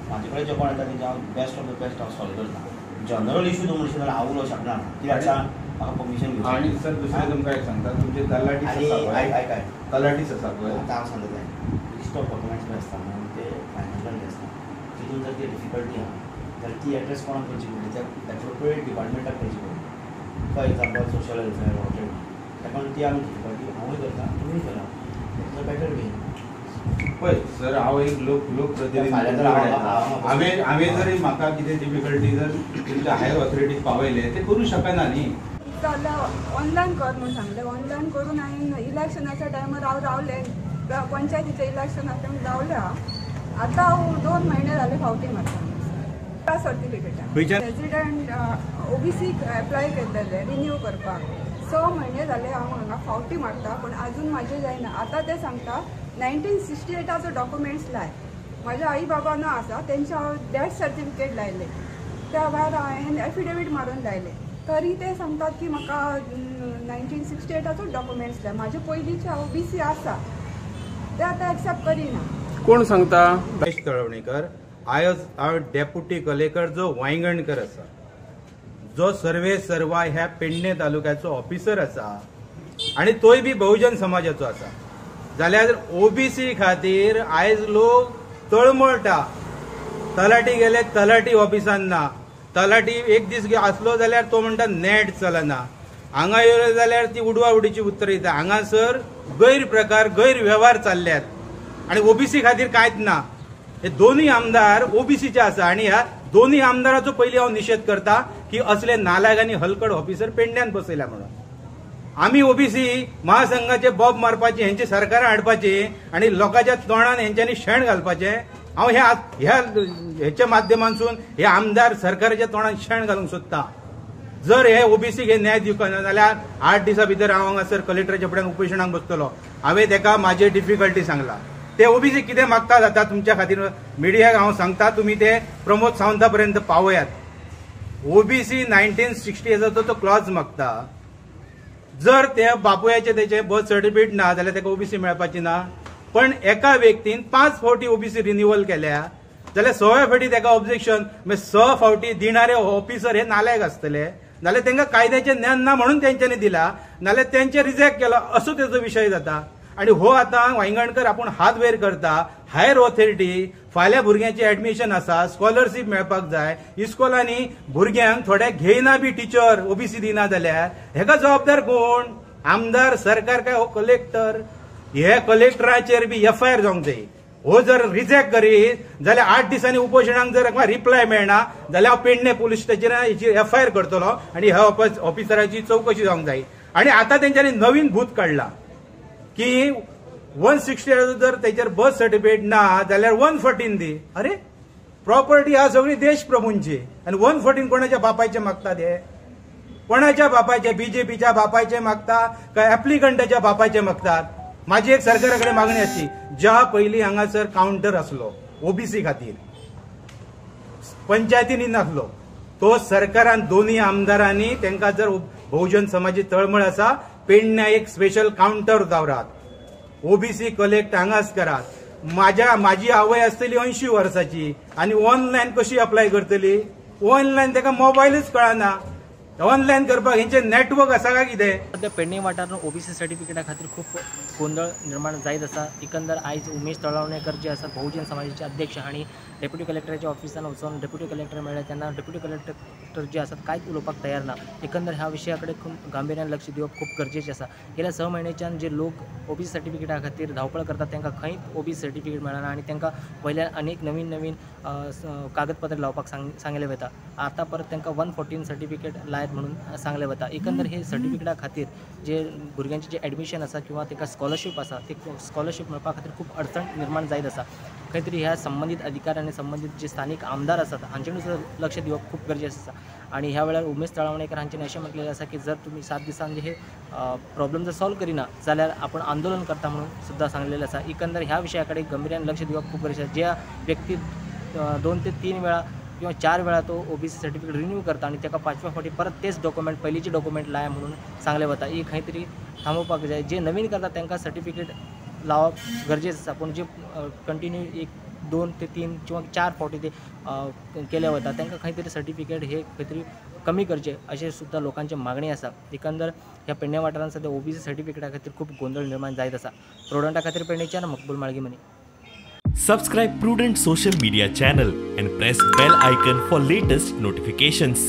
म्हाजे कडेन जे कोण येता तेंचे हांव बेस्ट ऑफ the best हांव सॉल्व करता. जनरल इशू तूं म्हणशील जाल्यार हांव उलोवंक शकना, कित्याक सांग म्हाका परमिशन घेवचें. आणि सर दुसरें तुमकां एक सांगता, तुमचे तलाठीस आसा आयक तलाठीस आसा पळय, आतां हांव सांगता तें लिस्ट ऑफ डॉक्युमेंट्स बी आसता म्हणून ते फायनल आसता, तितून जर ती डिफिकल्टी आहा जाल्यार ती एड्रेस कोणाक करची पडली, त्या एप्रोप्रिएट डिपार्टमेंटाक करची पडली. For example social welfare water, ताका ती आमी डिफिकल्टी हांवूय करता तुमीय करा, it's a better way. पळय सर हांव एक लोकप्रतिनिधी, हांवें जरी म्हाका कितें डिफिकल्टी जर तुमच्या हायर ऑथॉरिटीक पावयले ते करूं शकना न्ही. जाल्यार ऑनलायन कर म्हूण सांगलें, ऑनलायन करून हांवें इलेक्शनाच्या टायमार हांव रावलें, पंचायतीचें इलेक्शन आसता म्हूण रावलें हांव. आतां हांव 2 म्हयने जाले फावटी मारता सर्टिफिकेटाक. रेजिडंट ओबीसी एप्लाय केल्लें रिन्यू करपाक 6 म्हयने जाले हांव हांगा फावटी मारता, पूण आजून म्हाजें जायना. आतां ते सांगता 1968चो डॉक्युमेंट्स लाय. म्हाज्या आई बाबा ना आसा, तेंचे हांव डेथ सर्टिफिकेट लायलें, त्या भायर हांवें एफिडेवीट मारून लायलें, तरी ते सांगतात की म्हाका 1968चो डॉक्युमेंट्स लाय. म्हाजे पयलींचे ओबीसी आसा ते आतां एक्सेप्ट करिना. कोण सांगता? महेश तळवणेकर. आयज हांव डेप्युटी कलेक्टर जो वायंगणकर आसा, जो सर्वे सर्वा ह्या पेडणे तालुक्याचो ऑफिसर आसा आनी तोय बी बहुजन समाजाचो आसा, जाल्यार ओबीसी खातीर आयज लोक तळमळटा. तलाठी गेले तलाठी ऑफिसान ना, तलाठी एक दीस आसलो जाल्यार तो म्हणटा नेट चलना, हांगा येयलो जाल्यार ती उडवा उडीची उतरां दिता. हांगासर गैरप्रकार गैरवेव्हार चल्ल्यात आनी ओबीसी खातीर कांयच ना. हे दोनूय आमदार ओबीसीचे आसा आनी ह्या दोनूय आमदाराचो पयलीं हांव निशेध करता की असले नालायक आनी हलकट ऑफिसर पेडण्यान बसयला म्हणून. आमी ओबीसी महासंघाचे बॉब मारपाचे, हेंचे सरकारां हाडपाचे आनी लोकांच्या तोंडान हेंच्यांनी शेण घालपाचें. हांव ह्या हेच्या माध्यमांतसून हे आमदार सरकाराच्या तोंडान शेण घालूंक सोदता. जर हे ओबीसीक हे न्याय दिवंक ना जाल्यार 8 दिसां भितर हांव हांगासर कलेक्टराच्या फुड्यान उपोशणाक बसतलो. हांवें तेका म्हाजे डिफिकल्टी सांगला, ते ओबीसी कितें मागता जाता तुमच्या खातीर मिडियाक हांव सांगता, तुमी ते प्रमोद सावंता पर्यंत पावयात. ओबीसी 1968चो तो क्लॉज मागता, जर ते बापुयाचे तेचे बर्थ सर्टिफिकेट ना जाल्यार ताका ओबीसी मेळपाची ना. पण एका व्यक्तीन 5 फावटी ओबीसी रिन्युअल केल्या जाल्यार 6व्या फावटी ताका ऑब्जेक्शन, मागीर 6 फावटी दिणारे ऑफिसर हे नालायक आसतले, नाल्यार तांकां कायद्याचें ज्ञान ना म्हणून तेंच्यांनी दिला, नाल्यार तेंचे रिजेक्ट केला, असो तेजो विशय जाता. आनी हो आतां वायंगणकर आपूण हात वयर करता, हायर ऑथॉरिटी फाल्यां भुरग्यांचें एडमिशन आसा, स्कॉलरशीप मेळपाक जाय, इस्कॉलांनी भुरग्यांक थोडे घेयना बी टिचर ओबीसी दिना जाल्यार हेका जबाबदार कोण? आमदार, सरकार काय हो कलेक्टर? हे कलेक्टराचेर बी एफआयआर जावंक जाय. हो जर रिजेक्ट करीत जाल्यार 8 दिसांनी उपोशणाक जर रिप्लाय मेळना जाल्यार हांव पेडणे पुलीस स्टेशनार हेची एफआयआर करतलो आनी ह्या ऑफिसराची चवकशी जावंक जाय. आनी आतां तेंच्यांनी नवीन भूत काडला की 168 जर तेचेर बर्थ सर्टिफिकेट ना जाल्यार 114 दी. अरे प्रॉपर्टी हा सगळी देश प्रभूंची आनी 114 कोणाच्या बापायचे मागतात? हे कोणाच्या बापायचे? बीजेपीच्या बापायचे मागता काय एप्लिकंटाच्या बापायचे मागतात? माझी एक सरकारा कडेन मागणी आसची, ज्या पयलीं हांगासर कावंटर आसलो ओबीसी खातीर पंचायतींनी नासलो, तो सरकारान दोनूय आमदारांनी तांकां जर बहुजन समाजी तळमळ आसा, पेडण्या एक स्पेशल कावंटर दवरात, ओबीसी कलेक्ट हांगाच करात. माझी आवय आसतली 80 वर्साची आनी ऑनलायन कशी अप्लाय करतली? ऑनलायन ताका मोबायलूच कळना, ऑनलायन करपाक हेंचे नेटवर्क आसा काय कितें? सध्या पेडणे वाठारांत ओबीसी सर्टिफिकेटा खातीर खूब गोंदळ निर्माण जायत आसा. एकंदर आयज उमेश तळवणेकर जे आसात बहुजन समाजाचे अध्यक्ष हांणी डेप्युटी कलेक्टराच्या ऑफिसान वचून डेप्युटी कलेक्टर मेळ्ळे तेन्ना डेप्युटी कलेक्टर जे आसात कांयच उलोवपाक तयार ना. एकंदर ह्या विशया कडेन खूब गांभिर्यान लक्ष दिवप खूब गरजेचें आसा. गेल्या 6 म्हयन्याच्यान जे लोक ओबीसी सर्टिफिकेटा खातीर धांवपळ करतात तांकां खंयच ओबीसी सर्टिफिकेट मेळना आनी तांकां वयल्यान अनेक नवीन नवीन कागदपत्र लावपाक सांगलें वता. आतां परत तांकां 114 सर्टिफिकेट लायत म्हणून सांगलें वता. एकंदर हे सर्टिफिकेटा खातीर जे भुरग्यांचें जे एडमिशन आसा किंवा तांकां स्कॉलरशीप आसा ते स्कॉलरशीप मेळपा खातीर खूब अडचण निर्माण जायत आसा. खंय तरी ह्या संबंदीत अधिकारी आनी संबंदीत जे स्थानीक आमदार आसात हांचे सुद्दां लक्ष दिवप खूब गरजेचें आसा. आनी ह्या वेळार उमेश तळवणेकर हांच्यानी अशें म्हटलेलें आसा की जर तुमी 7 दिसांनी हे प्रॉब्लम जर सॉल्व करिना जाल्यार आपण आंदोलन करता म्हणून सुद्दां सांगलेलें आसा. एकंदर ह्या विशया कडेन गंभीर्यान लक्ष दिवप खूब गरजेचें आसा. ज्या व्यक्ती 2 ते 3 वेळा किंवा 4 वेळा तो ओबीसी सर्टिफिकेट रिन्यू करता आनी ताका 5व्या फावटी परत तेच डॉक्युमेंट पयलींचे डॉक्युमेंट लाय म्हणून सांगलें वता, ही खंय तरी थांबोवपाक जाय. जे नवीन करता तांकां सर्टिफिकेट लावप गरजेचें आसा, पूण जे कंटिन्यू एक 2 ते 3 किंवा 4 फावटी ते केले वता तांकां खंय तरी सर्टिफिकेट हे खंय तरी कमी करचे अशें सुद्दां लोकांची मागणी आसा. एकंदर ह्या पेडणे वाठारांत सद्या ओबीसी सर्टिफिकेटा खातीर खूब गोंदळ निर्माण जायत आसा. प्रुडंटा खातीर पेडणेच्यान मकबूल माळगीमनी. Subscribe Prudent social media channel and press bell icon for latest notifications.